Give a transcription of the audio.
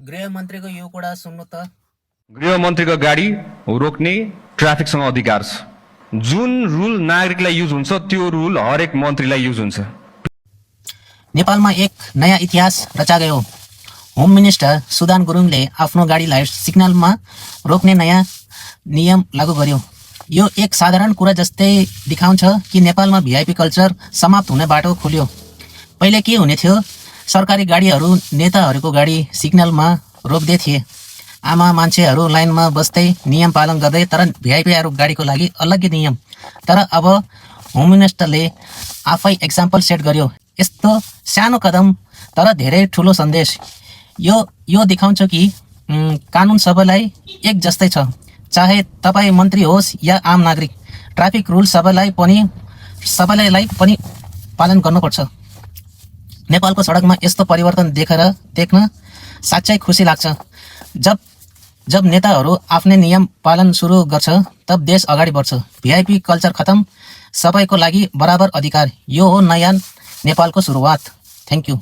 गृहमन्त्रीको यो कुरा सुन्नु त। गृहमन्त्रीको गाडी रोक्ने ट्राफिकसँग अधिकार छ। जुन रुल नागरिकलाई युज हुन्छ त्यो रुल हरेक मन्त्रीलाई युज हुन्छ। नेपालमा एक नयाँ इतिहास रचा गयो। होम मिनिस्टर सुदान गुरुङले आफ्नो गाडीलाई सिग्नलमा रोक्ने नयाँ नियम लागू गर्यो। यो एक साधारण कुरा जस्तै देखाउँछ कि नेपालमा भिआइपी कल्चर समाप्त हुने बाटो खुल्यो। पहिले के हुने थियो, सरकारी गाडीहरू नेताहरूको गाडी सिग्नलमा रोक्दै थिए। आमा मान्छेहरू लाइनमा बस्दै नियम पालन गर्दै, तर भिआइपीहरू गाडीको लागि अलग्गै नियम। तर अब होम मिनिस्टरले आफै एक्जाम्पल सेट गर्यो। यस्तो सानो कदम तर धेरै ठुलो सन्देश। यो देखाउँछ कि कानुन सबैलाई एक जस्तै छ, चाहे तपाईँ मन्त्री होस् या आम नागरिक। ट्राफिक रुल सबैलाई पनि पालन गर्नुपर्छ। नेपालको सडकमा यस्तो परिवर्तन देख्न साँच्चै खुसी लाग्छ। जब नेताहरू आफ्नै नियम पालन सुरु गर्छ तब देश अगाडि बढ्छ। भिआइपी कल्चर खत्म, सबैको लागि बराबर अधिकार। यो हो नयाँ नेपालको सुरुवात। Thank you.